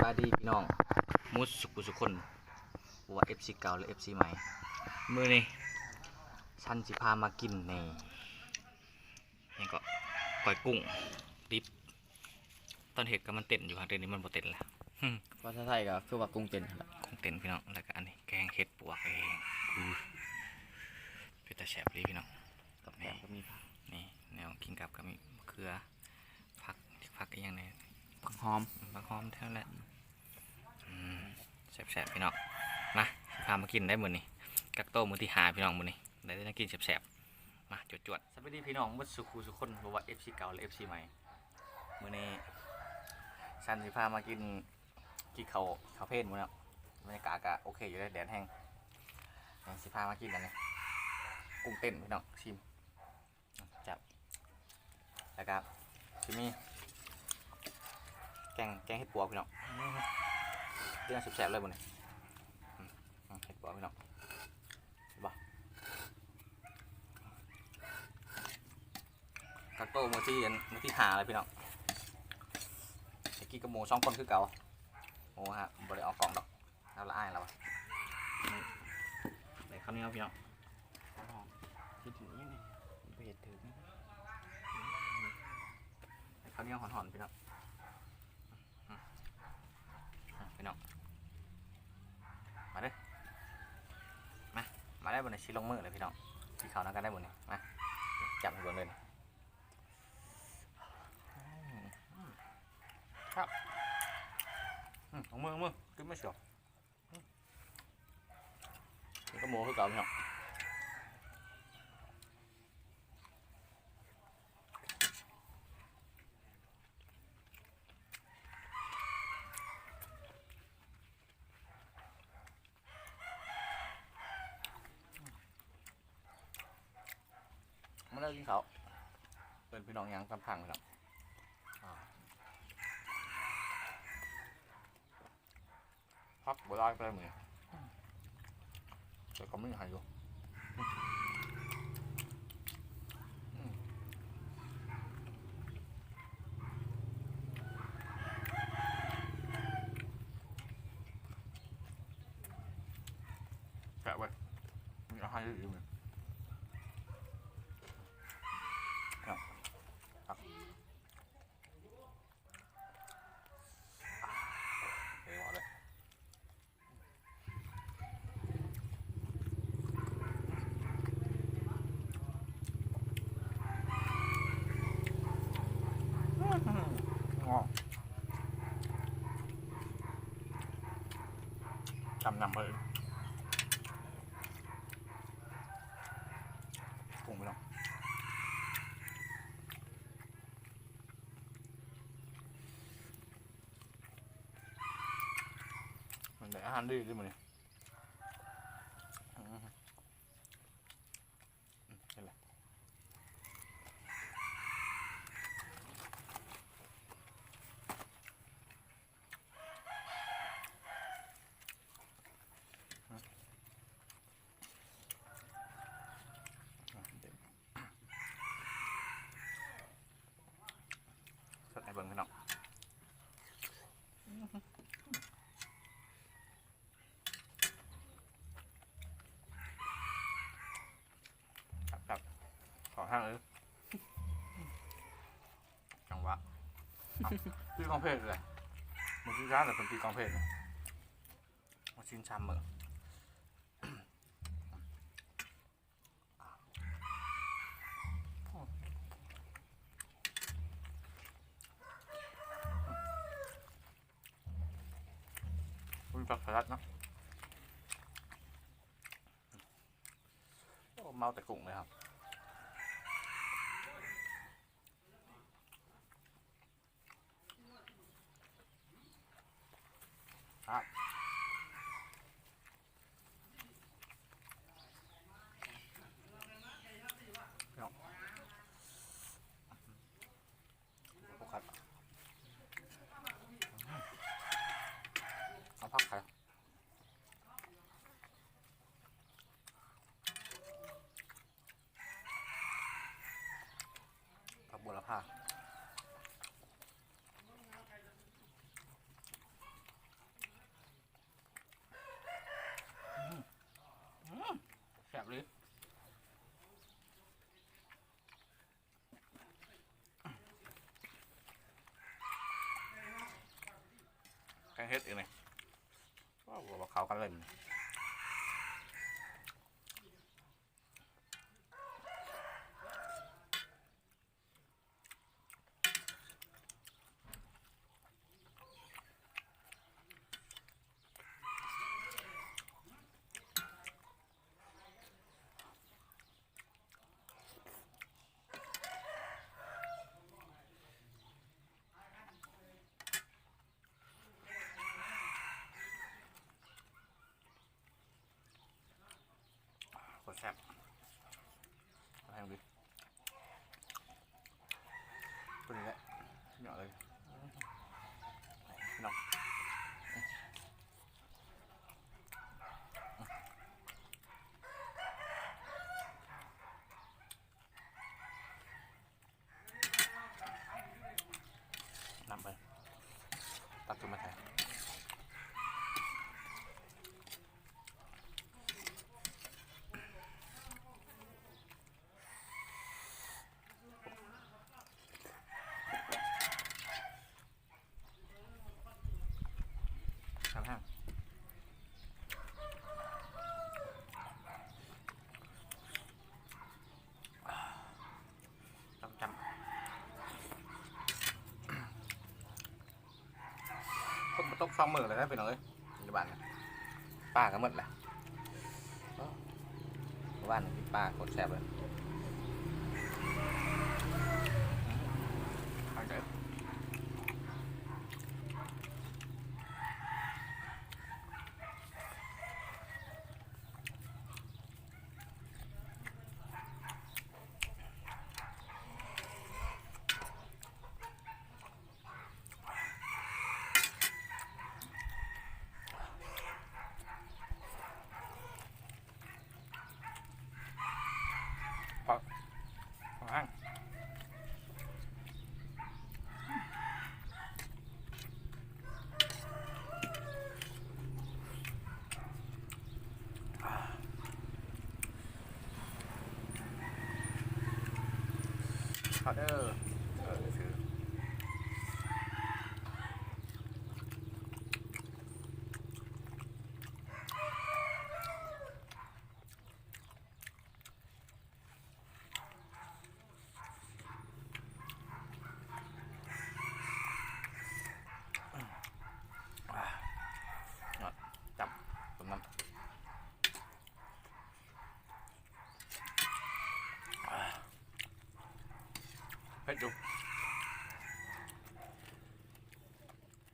ສະບາຍດີພີ່ນ້ອງໝົດສຸຜູ້ສຸຄົນ ບໍ່ວ່າເອັຟຊີເກົ່າ ແລະ ເອັຟຊີໃໝ່. ມື້ນີ້ສັນຊິພາມາກິນນີ້ ຫຍັງເກາະ ກ້ອຍກຸ້ງດິບ. ຕອນເຮັດກໍມັນເຕັ້ນຢູ່ ຫາກດຽວນີ້ມັນບໍ່ເຕັ້ນແລ້ວ. ພາສາໄທກໍຄືວ່າກຸ້ງເຕັ້ນຫັ້ນແຫຼະ ກຸ້ງເຕັ້ນພີ່ນ້ອງ. ແລ້ວກໍອັນນີ້ແກງເຫັດປວກເອງ. ອື ເປັນຕາແຊບເລີຍພີ່ນ້ອງ. ກັບແກ້ມກໍມີຜັກ ນີ້ແນວກິນກັບກໍມີໝາກເຂືອ ຜັກ ຜັກອີ່ຫຍັງແດ່ ຜັກຫອມ ຜັກຫອມແທ້ແຫຼະ. ອືມ ແຊບໆ ພີ່ນ້ອງ. ມາ ຊິພາມາກິນໄດ໋ມື້ນີ້ ກັກໂຕມື້ທີຫ້າພີ່ນ້ອງ. ມື້ນີ້ໄດ້ແຕ່ແນວກິນແຊບໆ. ມາ ຈວດໆ. ສະບາຍດີພີ່ນ້ອງໝົດສຸຄູ່ສຸຄົນ ບໍ່ວ່າເອັຟຊີເກົ່າ ແລະ ເອັຟຊີໃໝ່. ມື້ນີ້ສັນຊິພາມາກິນ ກິນເຂົ້າ ເຂົ້າເພນມື້ນີ້ເນາະ. ບັນຍາກາດກໍໂອເຄຢູ່ເດ້ ແດດແຮງ. ແມ່ນ ຊິພາມາກິນອັນນີ້ ກຸ້ງເຕັ້ນພີ່ນ້ອງ ຊິມ. ແຊບ. ແລ້ວກໍຊິມີແກງ ແກງເຫັດປວກພີ່ນ້ອງ. ອື ກິນແຊບໆ ເລີຍມື້ນີ້. ອືມ ເຫັດປວກພີ່ນ້ອງ ເຫັນບໍ່? ກັກໂຕມື້ທີ ມື້ທີຫ້າແລ້ວພີ່ນ້ອງ. ໄດ້ກິນກັບໝູ່ສອງຄົນຄືເກົ່າ. ໝູ່ຫາບໍ່ໄດ້ອອກກ້ອງດອກ ລາວລະອາຍລາວ. ອືມ ໄດ້ເຂົ້າໜຽວພີ່ນ້ອງ. ເຮັດຫຍັງນີ້ ບໍ່ເຮັດຖືກນີ້. ເຂົ້າໜຽວຮ້ອນໆ ພີ່ນ້ອງ. ພີ່ນ້ອງ ມາເດີ້ ມາ ມາໄດ້ບໍ່ນີ້ ຊິລົງມືເລີຍພີ່ນ້ອງ. ກິນເຂົ້ານຳກັນໄດ້ບໍ່ນີ້ ມາ ຈັບໃຫ້ເບິ່ງເລີຍ. ອືມ ຄັບ ອືມ ເອົາມື ເອົາມື ກິນມາສຽວ. ອືມ ກິນກັບໝູ່ຄືເກົ່າພີ່ນ້ອງ. ມາເດີກິນເຂົ້າ ເອີ້ນພີ່ນ້ອງຍ່າງຕາມທາງພີ່ນ້ອງ. ອ່າ ຜັກບໍ່ຫຼາຍປານໃດມື້ນີ້ ແຕ່ກໍມີໃຫ້ຢູ່. ອືມ ແຊບເວີຍ ມີອາຫານດີໆ ມື້ນີ້. ເອີ ເອົາເລີຍ. ຕຳນຳເລີຍ ປຸງໄປເນາະ. ມັນໄດ້ອາຫານດີເດ້ມື້ນີ້. ອືມ ເຫັນແລ້ວ ສົດໃຫ້ເບິ່ງພີ່ນ້ອງ. ຄັກໆ ຂໍທາງເອີຍ ຈັງຫວະ ເອົ້າ ຕີກອງເພນເລີຍ ມື້ກີ້ຊ້າແລ້ວເພິ່ນຕີກອງເພນ ມາຊິນຊາມເມີ. ອຸ້ຍ ຜັກສະລັດເນາະ. ໂອ້ ເມົາແຕ່ກຸ້ງເລີຍຄັບ. ຄັບ ເນາະ ໂຟກັສ ເອົາຜັກໃສ່ ຜັກບົວລະພາ ເນາະ. ເຮັດອີກນີ້ ໂອ້ ບໍ່ເຂົ້າກັນເລີຍ. ໂຄດແຊບ ແຮງດີ ຕົວນີ້ແຫຼະ ຍອດເລີຍ ພີ່ນ້ອງ. ນ້ຳໄປ ຕັກຂຶ້ນມາໃສ່ ຄັກແຮງ ຈ້ຳໆ. ຝົນບໍ່ຕົກສອງມື້ແລ້ວນະ ພີ່ນ້ອງເອີຍ ຢູ່ບ້ານນະ ປາກໍໝົດແລ້ວ. ເອີ ມື້ວານກິນປາໂຄດແຊບເລີຍ ຫາຍໃຈ. ເຂົ້າເດີ ເອີ ຊື່ ຍອດ ຈ້ຳ ຕົ້ມນ້ຳ ເຜັດຢູ່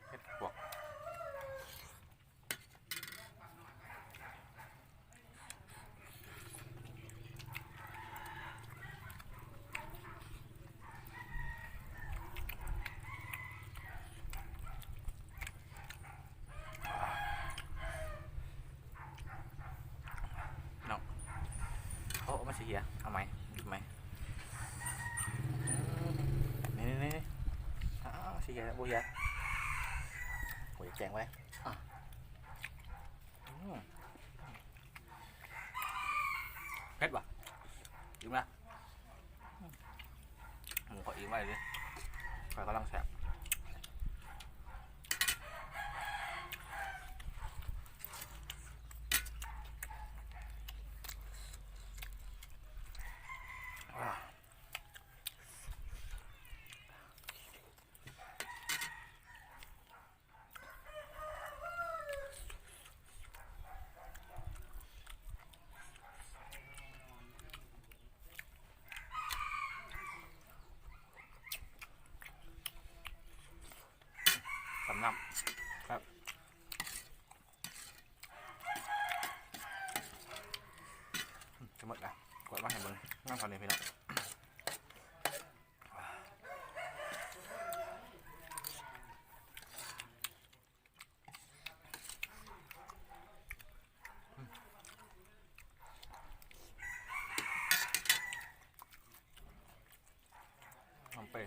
ເຜັດບວກ. ເນາະ ໂອ້ ມັນຊິເຫຍ ເອົາໃໝ່ ບີບໃໝ່ ນີ້ໆໆ ອ້າວ ຊິເຫຍ ບໍ່ເຫຍ ໂອ້ຍ ແຈ້ງໄວ້ ອືມ ເຜັດບໍ່? ອີ່ມລະ ໝູຂ້ອຍອີ່ມໄວເດ້ ຂ້ອຍກຳລັງແຊບ. ຕຳນ້ຳ ແຊບ ຈະໝົດລະ ກວດມາໃຫ້ເບິ່ງ ງາມເທົ່ານີ້ພີ່ນ້ອງ. ຫອມເປ ອື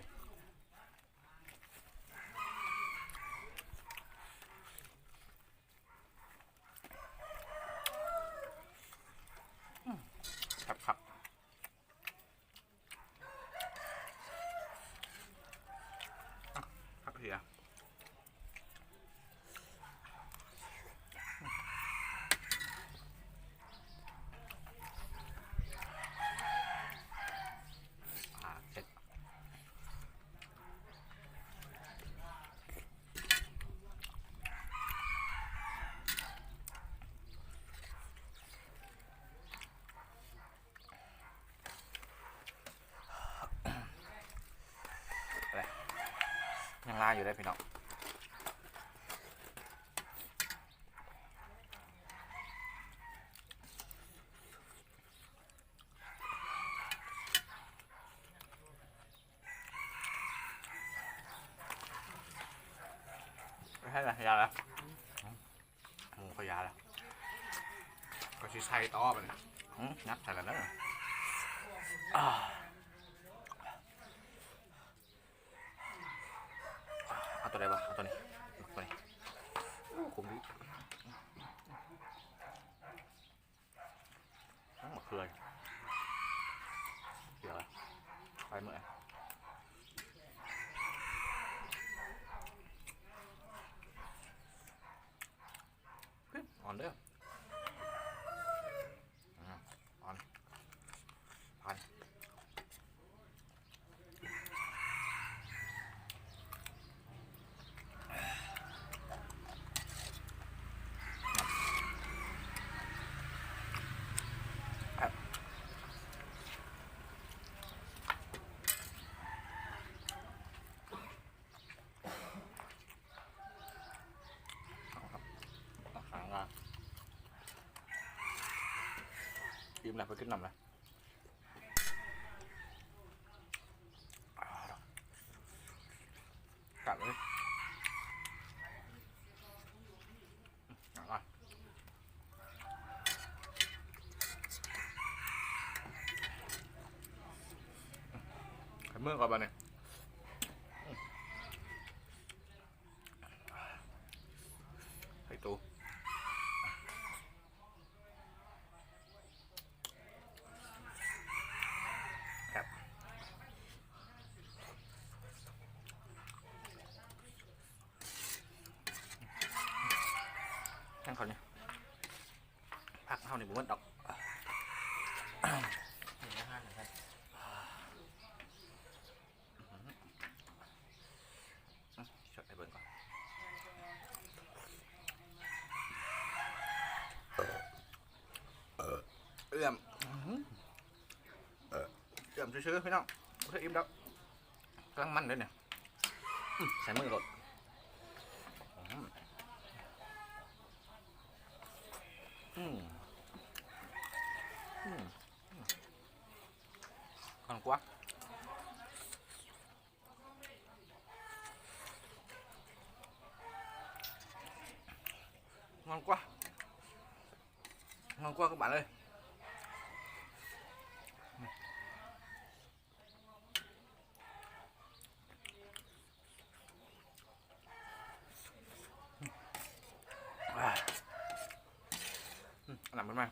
ມ ຄັກໆ. ເດີພີ່ນ້ອງ ໃຫ້ລະ ຢາລະ ໝູເຂົາຢາລະ ກໍຊິໃສ່ຕໍ່ບາດນີ້ ອື ຍັດໃສ່ລະເດີ ອາ ເອົາຕົວໃດວະ ເອົາຕົວນີ້ ຕົວນີ້ ໂອ້ ຂົມດີ ໝາກເຂືອ ດຽວ ໄປເມື່ອຍ ອ່ອນເດີ ອ່ອນ ຜ່ານ. ອີ່ມແລ້ວ ໄປກິນນ້ຳແລ້ວ ກັດເລີຍ ໃຫ້ເມືອກ່ອນບາດນີ້ ໃຫ້ໂຕ ແຊບ ແຫ້ງເຂົ້ານີ້ ຜັກເຮົານີ້ບໍ່ໝົດດອກ ຊອດໃຫ້ເບິ່ງກ່ອນ ເອື້ອມ ເອື້ອມຊື່ໆ ພີ່ນ້ອງ ບໍ່ທັນອີ່ມດອກ ກຳລັງມັນເດ້ນີ້ ອື ໃສ່ມືໂລດ ອື ອື ຂ້ອນກວ່າ ງອນກວ່າ ງອນກວ່າຄືບາດເລີຍ ອືມ ອັນນັ້ນເບິ່ງມາ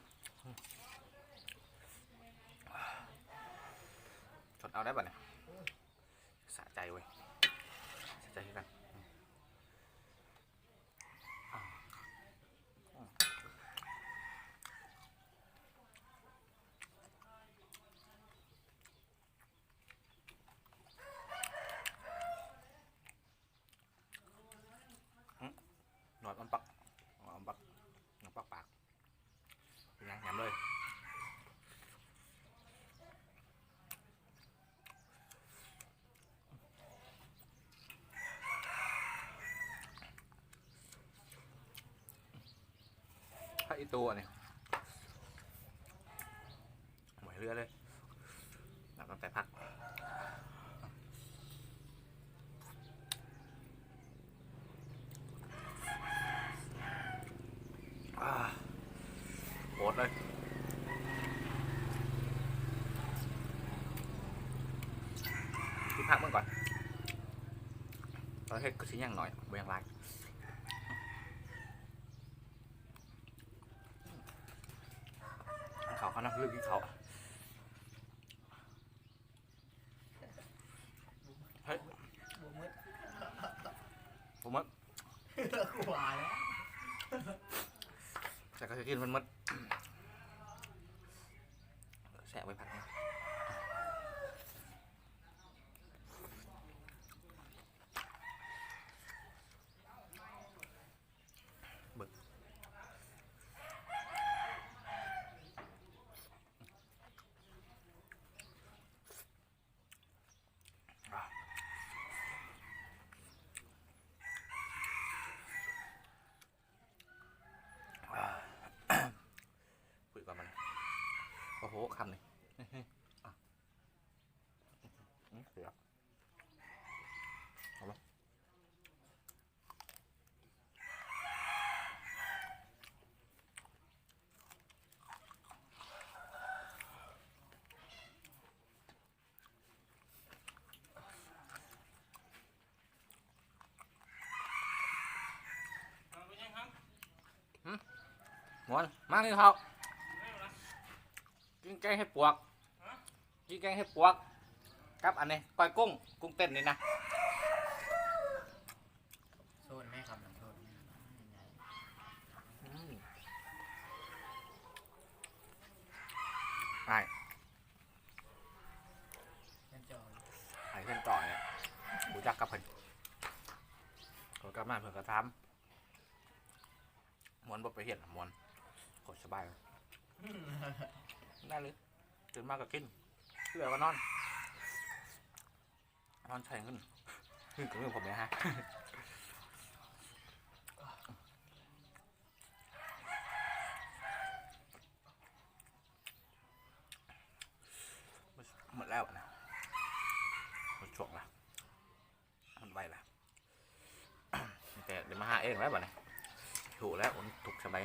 ສົດເອົາໄດ້ບັດນີ້ ສະໃຈເວີຍ ສະໃຈຄືກັນ ອືມ ອືມ ໜອດມັນປັກ ໜອດມັນປັກ ໜອດປັກປາກ ເປັນຫຍັງ ຫຍຳເລີຍ ພະອີ່ໂຕອັນນີ້ ບໍ່ໃຫ້ເຫຼືອເລີຍ ນັບຕັ້ງແຕ່ຜັກ ອາ ໂອດເລີຍ ກິນຜັກເບິ່ງກ່ອນ ຕອນເຮັດຄືຊິຍັງໜ້ອຍ ບໍ່ຍັງຫຼາຍ. ເຂົ້າ ເຂົ້ານຳ ລືມກິນເຂົ້າ ເຮີ້ຍ ບໍ່ໝົດ ບໍ່ໝົດ ກູວ່າແລ້ວ ແຕ່ກໍຊິກິນມັນໝົດ ແຊະໄວ້ພັກໜຶ່ງ. ເບິ່ງ ອ່າ ຄຳນີ້ ອືມ ເສຍ ເອົາລະ. ຫືມ ມ່ວນ ມາກິນເຂົ້າ ກິນແກງເຫັດປວກ ກິນແກງເຫັດປວກ ກັບອັນນີ້ ກ້ອຍກຸ້ງ ກຸ້ງເຕັ້ນນີ້ນະ ໂຊນແມ່ຄຳ ໂຊນ ອືມ ອ້າຍ ເພື່ອນຈ່ອຍ ອ້າຍເພື່ອນຈ່ອຍ ຮູ້ຈັກກັບເພິ່ນ ເຂົາກັບມາເພິ່ນກໍຖາມ ມ່ວນບໍ່ໄປຮຽນ ມ່ວນ ໂຄດສະບາຍ ໄດ້ເລີຍ ຕື່ນມາກໍກິນ ເຊື່ອກໍນອນ ນອນໃຊ້ເງິນ ເງິນກໍເງິນຜົມເອງຮະ ໝົດແລ້ວນະ ໝົດຊ່ວງລະ ມັນໄວລະ ແຕ່ໄດ້ມາຫາເອງແລ້ວບາດນີ້ ຮູ້ແລ້ວມັນທຸກສ່ຳໃດ.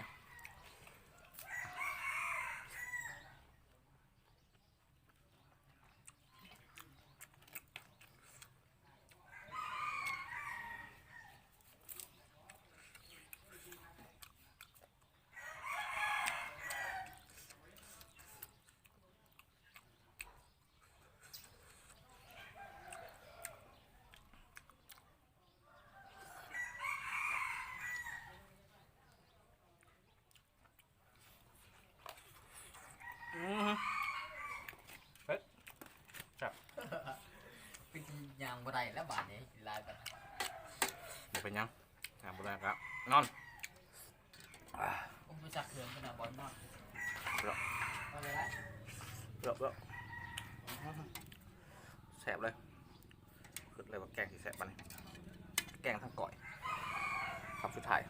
ອືມ ເຮັດ ແຊບ ໄປກິນ ຍ່າງບໍ່ໄດ້ແລ້ວບາດນີ້ ກິນຫຼາຍໄປ ບໍ່ເປັນຫຍັງ ຍ່າງບໍ່ໄດ້ກໍນອນ. ໂອ້ ໄປຊັກເຄື່ອງກັນນະ ບ່ອນນອນ ເລາະ ເລາະ ເລາະ ແຊບເລີຍ ຄິດເລີຍວ່າແກງຊິແຊບປານນີ້ ແກງທັງກ້ອຍ ຄຳສຸດທ້າຍ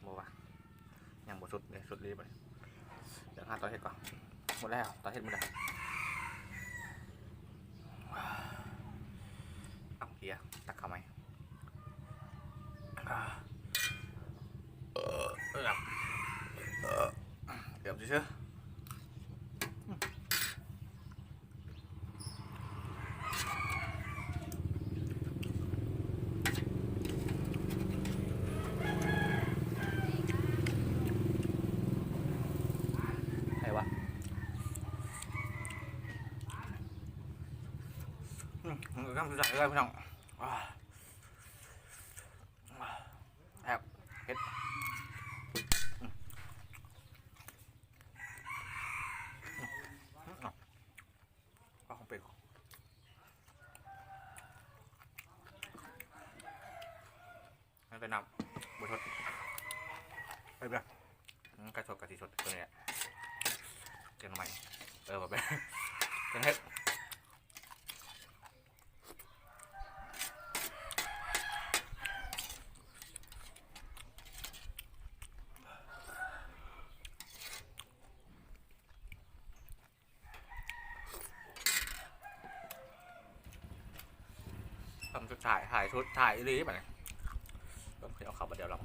ບໍ່ວ່າ ຍັງບໍ່ສຸດເດ້ ສຸດລີບາດນີ້ ດຽວຫາຕໍ່ເຮັດກ່ອນ ໝົດແລ້ວ ຕໍ່ເຮັດໝົດແລ້ວ ເອົາ ເຫຍ ຕັກເຂົ້າໃໝ່. ເກືອບ ເກືອບຊື່ໆ ໃຜວະ ອືມ ກຳລັງຊິໄດ້ເລີຍພີ່ນ້ອງ ອາ. ແຊບ ເຜັດ ອືມ ອືມ ເອົາຂອງເປັນ ໃຫ້ແຕ່ນ້ຳ ບໍ່ຊົດ ເອົາເບຍ ອືມ ກະຊົດກະຊິຊົດຕົວນີ້ແຫຼະ ແກງໜໍ່ໄມ້ ເອີ ບໍ່ແມ່ນ ແກງເຫັດ. ຄຳສຸດທ້າຍ ທ້າຍສຸດ ທ້າຍອີ່ຫຼີບາດນີ້ ເອົາເຂົ້າບາດດຽວລະ.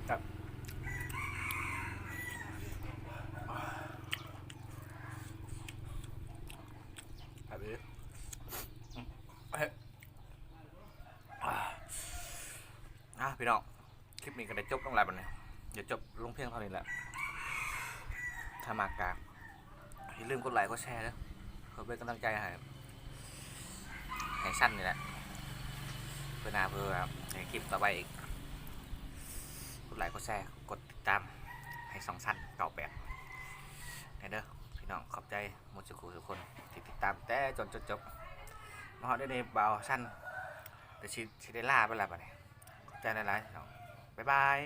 ແຊບ ແຊບອີ່ຫຼີ ອືມ ເອີ ອາ ພີ່ນ້ອງ ຄລິບນີ້ກໍໄດ້ຈົບລົງແລ້ວບາດນີ້ ຈະຈົບລົງພຽງເທົ່ານີ້ແຫຼະ ຖ້າມັກກໍຢ່າລືມກົດໄລກົດແຊເດີ້ ເພື່ອເປັນກຳລັງໃຈໃຫ້ ໃຫ້ຊັ້ນນີ້ແຫຼະ ເພື່ອໜ້າ ເພື່ອໃຫ້ຄລິບຕໍ່ໄປອີກ ກົດໄລກົດແຊ ກົດຕິດຕາມໃຫ້ຊ່ອງຊັ້ນເກົ້າແປດແດ່ເດີ້ ພີ່ນ້ອງ ຂອບໃຈໝົດສູ່ຜູ້ສູ່ຄົນທີ່ຕິດຕາມແຕ່ຕົ້ນຈົນຈົບ ມາຮອດດຽວນີ້ ບ່າວຊັ້ນ ກໍຊິ ຊິໄດ້ລາໄປແລ້ວບາດນີ້ ຂອບໃຈຫຼາຍໆ ພີ່ນ້ອງ ບາຍບາຍ.